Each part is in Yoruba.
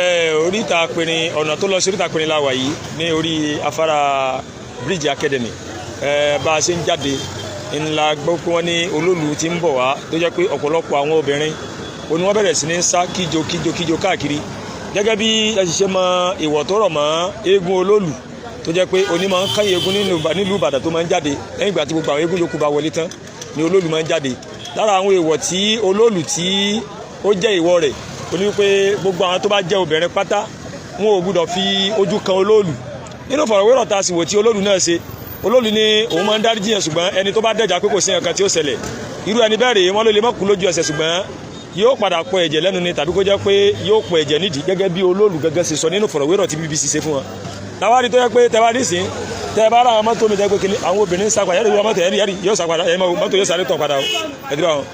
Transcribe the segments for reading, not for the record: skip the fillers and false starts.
Oríta Apẹ̀rìn, ọ̀nà tó lọ sí oríta Apẹ̀rìn la wà yìí, ní orí afárá Bridge Academy. Bá a ṣe ń jáde ńlá gbọ́ pé wọ́n ní olóòlù tí ń bọ̀ wá, tó jẹ́ pé ọ̀pọ̀lọpọ̀ àwọn obìnrin ó ní wọ́n bẹ̀rẹ̀ sí ní sá kíjo kíjo kíjo káàkiri, gẹ́gẹ́ bí ẹ sì ṣe mọ ìwọ̀ tó rọ̀ mọ́ eégún olóòlù, tó jẹ́ pé onímọ̀ ń kányìn eégún nílùú Ìbàdàn tó máa ń jáde lẹ́yìn ìgbà tí gbogbo àwọn eégún yòókù bá wọlé tán ni olóòlù máa ń jáde. Lára àwọn èèwọ̀ tí olóòlù tí ó jẹ́ ìwọ rẹ̀ ó ní wípé gbogbo àwọn tó bá jẹ́ obìnrin pátá, wọn ò gbúdọ̀ fi ojú kan olóòlù. Nínú ìfọ̀rọ̀wérọ̀ tá a sì wò tí olóòlù náà ṣe, olóòlù ní òun máa ń dáríjì yẹn, ṣùgbọ́n ẹni tó bá dẹ̀jà pé kò sí nǹkan tí ó ṣẹlẹ̀, irú ẹni bẹ́ẹ̀ rèé, wọ́n ló lè má kú lójú ẹsẹ̀, ṣùgbọ́n yóò padà pọ̀ ẹ̀jẹ̀ lẹ́nu ni, tàbí kó jẹ́ pé yóò pọ̀ ẹ̀jẹ̀ nídìí, gẹ́gẹ́ bí olóòlù gẹ́gẹ́ ṣe sọ nínú ìfọ̀rọ̀wérọ̀ tí BBC ṣe fún wọn. Láwárí tó yẹ pé tẹ bá nísìn, tẹ bá ra àwọn mọ́tò mi, tẹ pé kí ni àwọn obìnrin ń sá padà, yẹ́rì mọ́tò yẹ́rì yẹ́rì yóò sá padà, ẹ̀yìn mọ́tò yóò sáré tọ̀ padà o. Ẹ ti bá wọn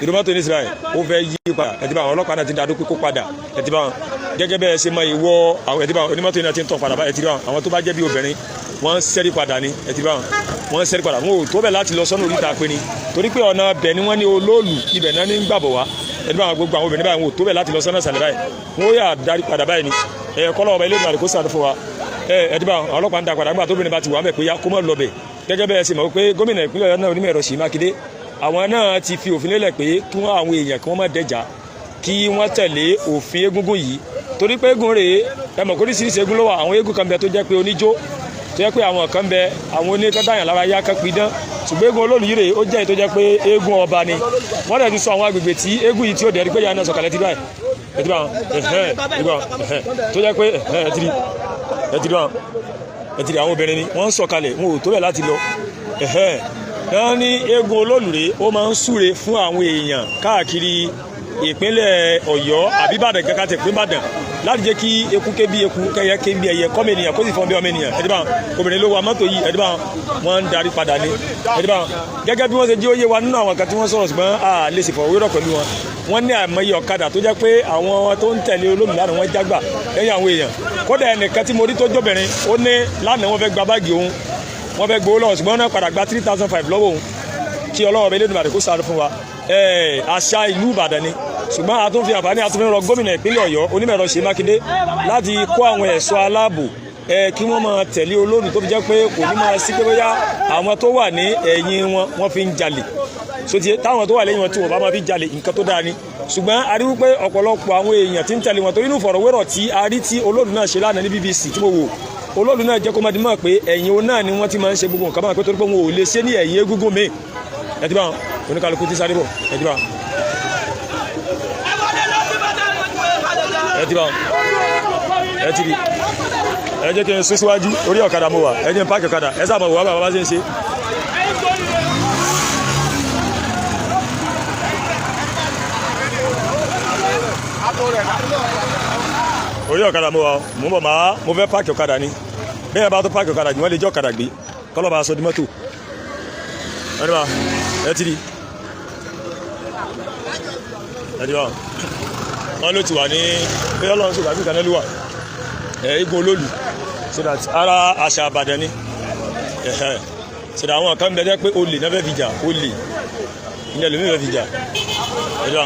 ìlú mọ́tò ní ìsirayẹ ó fẹ́ yí padà. Ẹ ti bá wọn ọlọ́pàá náà ti dàdú pé kó padà. Ẹ ti bá wọn gẹ́gẹ́ bẹ́ẹ̀ ṣe mọ ìwọ àwọn. Ẹ ti bá wọn onímọ́tò yìí náà ti ń tọ̀ padà báyìí. Ẹ ti bá wọn àwọn tó bá jẹ́ bí obìnrin, wọ́n ń sẹ́rí padà ni. Ẹ ti bá wọn, wọ́n ń sẹ́rí padà, wọn ò tó bẹ̀ láti lọ sọ́nà oríta pé ni, torí pé ọ̀nà bẹ̀ ni wọ́n ní olóòlù ibẹ̀ náà ní gbàbọ̀ wá. Ẹ ti bá wọn, gbogbo àwọn obìnrin báyìí, wọn ò tó bẹ̀ láti lọ sọ́nà ìsàlẹ̀ báyìí, wọn ó yà darí padà báyìí ni. Ẹ kọ́lọ́ ọba ilé ìgbàlè kó sàánú fún wa. Ẹ ti bá wọn ọlọ́pàá ń da padà nígbà tóbìnrin bá ti wà mẹ́ pé ya kó mọ́ lọ bẹ̀. Gẹ́gẹ́ bẹ́ẹ̀ sì mọ̀ pé gómìnà ìpínlẹ̀ Ọ̀yọ́ náà, onímọ̀ ẹ̀rọ Ṣèyí Mákindé, àwọn náà ti fi òfin lélẹ̀ pé kí wọ́n àwọn èèyàn kí wọ́n má dẹjà, kí wọ́n tẹ̀lé òfin egúngún yìí, torí pé eégún rèé, ẹ mọ̀ kó oríṣiríṣi eégún ló wà. Àwọn eégún kan bẹ tó jẹ́ pé oníjó, tó jẹ́ pé àwọn kan bẹ, àwọn oníkọ́dáyàn lára yá kan pidán, ṣùgbọ́n eégún olóòlù yìí rèé, ó jẹ́ èyí tó jẹ́ pé eégún ọba ni. Wọ́n dẹ̀ ti sọ àwọn agbègbè tí eégún yìí tí ó dẹ̀ rí pé yàrá náà sọ̀kalẹ̀ ti báyìí. Ẹ ti bá wọn, ẹ̀hẹ́n, ẹ ti bá wọn, ẹ̀hẹ́n, tó jẹ́ pé ẹ̀hẹ́n, ẹ ti rí wọn, ẹ ti rí àwọn obìnrin ni wọ́n ń sọ̀kalẹ̀, wọn ò tó bẹ̀ láti lọ. Ẹ̀hẹ́n, wọ́n ní eégún olóòlù rèé, ó máa ń súre fún àwọn èèyàn káàkiri ìpínlẹ̀ Ọ̀yọ́ àbí Ìbàdàn kankan tẹ̀ pín Ìbàdàn, láti jẹ́ kí eku ké bí eku, kẹyẹ ké bí ẹyẹ, kọ́mọ ènìyàn kó sì fọ́n bí ọmọ ènìyàn. Ẹ ti bá wọn, obìnrin ló wa mọ́tò yìí. Ẹ ti bá wọn, wọ́n ń darí padà ní. Ẹ ti bá wọn, gẹ́gẹ́ bí wọ́n ṣe jí ó yé wa nínú àwọn kan tí wọ́n sọ̀rọ̀, ṣùgbọ́n a lè sì fọ̀wérọ̀ pẹ̀lú wọn. Wọ́n ní àìmọye ọ̀kadà tó jẹ́ pé àwọn tó ń tẹ̀lé olóòlù lánàá, wọ́n jágbà lẹ́yìn àwọn èèyàn. Kódà ẹnìkan tí mo rí tó jóbìnrin, ó ní lánàá wọ́n fẹ́ gba báàgì òun, wọ́n fẹ́ gbowó lọ́wọ́, ṣùgbọ́n wọ́n náà padà gba 3,500 lọ́wọ́ òun. Kí Ọlọ́run ọba Elédùmarè kó ṣàánú fún wa. Àṣà ìlú Ìbàdàn ni, ṣùgbọ́n a tún fi àǹfààní, a tún fi rọ gómìnà ìpínlẹ̀ Ọ̀yọ́, onímọ̀-ẹ̀rọ Ṣèyí Mákindé, láti kó àwọn ẹ̀ṣọ́ aláàbò kí wọ́n máa tẹ̀lé olóòlù, tó fi jẹ́ pé kò ní máa sí pé bóyá àwọn tó wà ní ẹ̀yìn wọn wọ́n fi ń jalè sotie. Táwọn tó wà lẹ́yìn wọn tí wọ́n bá máa fi jalè, nǹkan tó dáa ni, ṣùgbọ́n a rí wípé ọ̀pọ̀lọpọ̀ àwọn èèyàn tí ń tẹ̀lé wọn, torí inú ìfọ̀rọ̀wérọ̀ tí a rí tí olóòlù náà ṣe lánàá ní BBC tí mo wò, olóòlù náà jẹ́ kó máa di mọ̀ pé ẹ̀yìn òun náà ni wọ́n ti máa ń ṣe gbogbo nǹkan báwọn, pé torí pé wọn ò lè ṣe ní ẹ̀yìn egúngún mi. Ẹ ti bá wọn, oníkálukú ti sáré bọ̀. Ẹ ti bá wọn, ẹ ti bá wọn, ẹ ti rí. Ẹ jẹ́ kí n sún síwájú, orí ọ̀kadà mo wà. Ẹ jẹ́ n park ọ̀kadà. Ẹ sábà wò wá bàbá ṣe ń ṣe. Orí ọ̀kadà mo wà, mo ń bọ̀, máa mo fẹ́ park ọ̀kadà ni. Bẹ́ẹ̀ bá tó park ọ̀kadà jù, wọ́n lè jẹ́ ọ̀kadà gbé kọ́lọ́ bá sọ di mọ́tò. Ẹ ní bá ẹ ti rí, ẹ ti bá wọn ló ti wà ní pé Ọlọ́run ṣùgbọ́n àbíkan náà ló wà ẹ igun olóòlù, so that ara àṣà Ìbàdàn ni. So that àwọn kan bẹ jẹ́ pé olè náà fẹ́ fi jà, olè ilẹ̀ lómi fẹ́ fi jà. Ẹ̀dá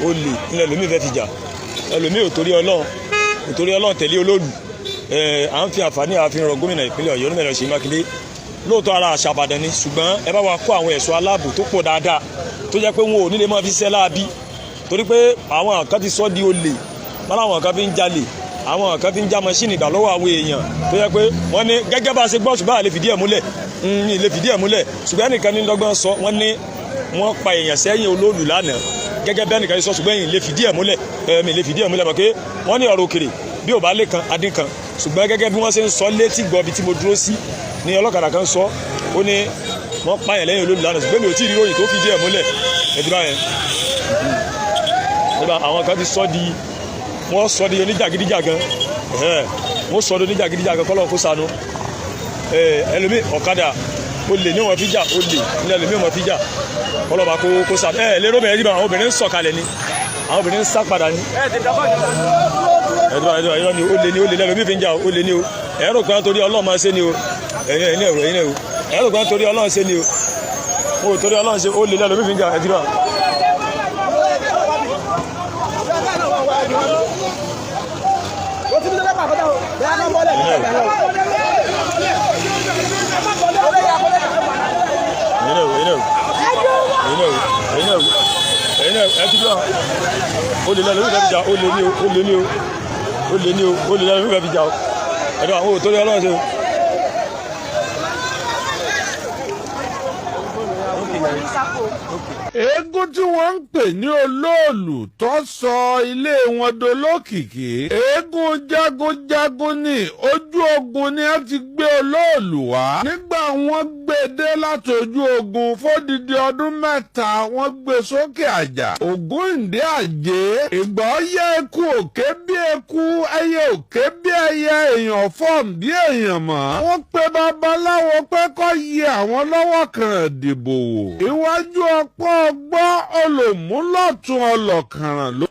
olè ilẹ̀ lómi fẹ́ fi jà, ẹlòmíì ò torí Ọlọ́run, ò torí Ọlọ́run tẹ̀lé olóòlù. À ń fi àǹfààní àfihàn rọ gómìnà ìpínlẹ̀ Ọ̀yọ́, onímọ̀ ẹ̀rọ Ṣèyí Mákindé. Lóòótọ́ ara àṣà Ìbàdàn ni, ṣùgbọ́n ẹ bá wa kó àwọn ẹ̀ṣọ́ aláàbò tó pọ̀ dáadáa, tó jẹ́ pé wọn ò ní lè máa fi ṣiṣẹ́ láabi, torí pé àwọn kan ti sọ di olè wọn, làwọn kan fi ń jalè, àwọn kan fi ń já machine gbà lọ́wọ́ àwọn èèyàn, tó jẹ́ pé wọ́n ní gẹ́gẹ́ bá a ṣe gbọ́, ṣùgbọ́n àlè fìdí ẹ̀ múlẹ̀, ní lè fìdí ẹ̀ múlẹ̀, ṣùgbọ́n ẹnìkan ní dọ́gbọ́n sọ, wọ́n ní wọ́n pa èèyàn sẹ́yìn olóòlù lánàá, gẹ́gẹ́ bẹ́ẹ̀ nìkan sọ, ṣùgbọ́n èyí lè fìdí ẹ̀ múlẹ̀, ẹ̀mí lè fìdí ẹ̀ múlẹ̀ mọ̀ pé wọ́n ní ọ̀rọ̀ òkèrè bí ò bá lè kan adín kan. Ṣùgbọ́n gẹ́gẹ́ bí wọ́n ṣe ń sọ létí gbọ́ bí tí mo dúró sí ní ọlọ́kadà kan sọ, ó ní wọ́n pààyàn lẹ́yìn olóòlù lánàá, ṣùgbọ́n mi ò tí ì rí ròyìn tó fìdí ẹ̀ múlẹ̀. Ẹ ti báyẹn nígbà àwọn kan ti sọ di, wọ́n sọ di oníjàgídíjàgan, wọ́n sọ di oníjàgídíjàgan. Kọ́lọ́ kó sanu ẹlòmíì ọ̀kadà olè ní wọn fi jà, olè ní ẹlòmíì wọn fi jà. Kọ́lọ́ bá kó sanu ẹ lérò bẹ̀rẹ̀ níbà. Àwọn obìnrin ń sọ̀kalẹ̀ ni, àwọn obìnrin ń sá padà ni. Ẹ̀dùn ẹ̀dùn ẹ̀dùn ni olè ní, olè lẹ́lòmíì fi ń jà, olè ní o. Ẹ̀rọ kan torí Ọlọ́run máa ṣe ni o. Ẹ̀yin ẹ̀yin ẹ̀rọ, ẹ̀yin ẹ̀rọ, ẹ̀rọ kan torí Ọlọ́run ṣe ni o. O torí Ọlọ́run ṣe, olè lẹ́lòmíì fi ń jà. Ẹ̀dùn. Ẹ̀yin náà ẹ ti gbọ́, ó lè lọ lórí ìfẹ́ fi jà, ó lè ní o, ó lè ní o, ó lè ní o, ó lè lọ lórí ìfẹ́ fi jà o. Ẹ̀dọ́ àwọn òtórí Ọlọ́run ṣe o. Eégún tí wọ́n ń pè ní Olóòlù tó sọ ilé wọn dolókìkí. Eégún jagunjagun ní ojú ogun ni a ti gbé Olóòlù wá. Nígbà wọ́n gbé dé láti ojú ogun fódìdí ọdún 3, wọ́n gbé sókè àjà. Ògúndé àjẹ́ ìgbà ọyẹ eku òkè bí eku, ẹyẹ òkè bí ẹyẹ, èèyàn fọ́ọ̀m bí èèyàn mọ́. Wọ́n pe babaláwo pé kó yẹ àwọn lọ́wọ́ kan dìbò wò. Iwájú ọpọ́ ọgbọ́n olòmúlọ̀tún ọlọ́kànràn ló.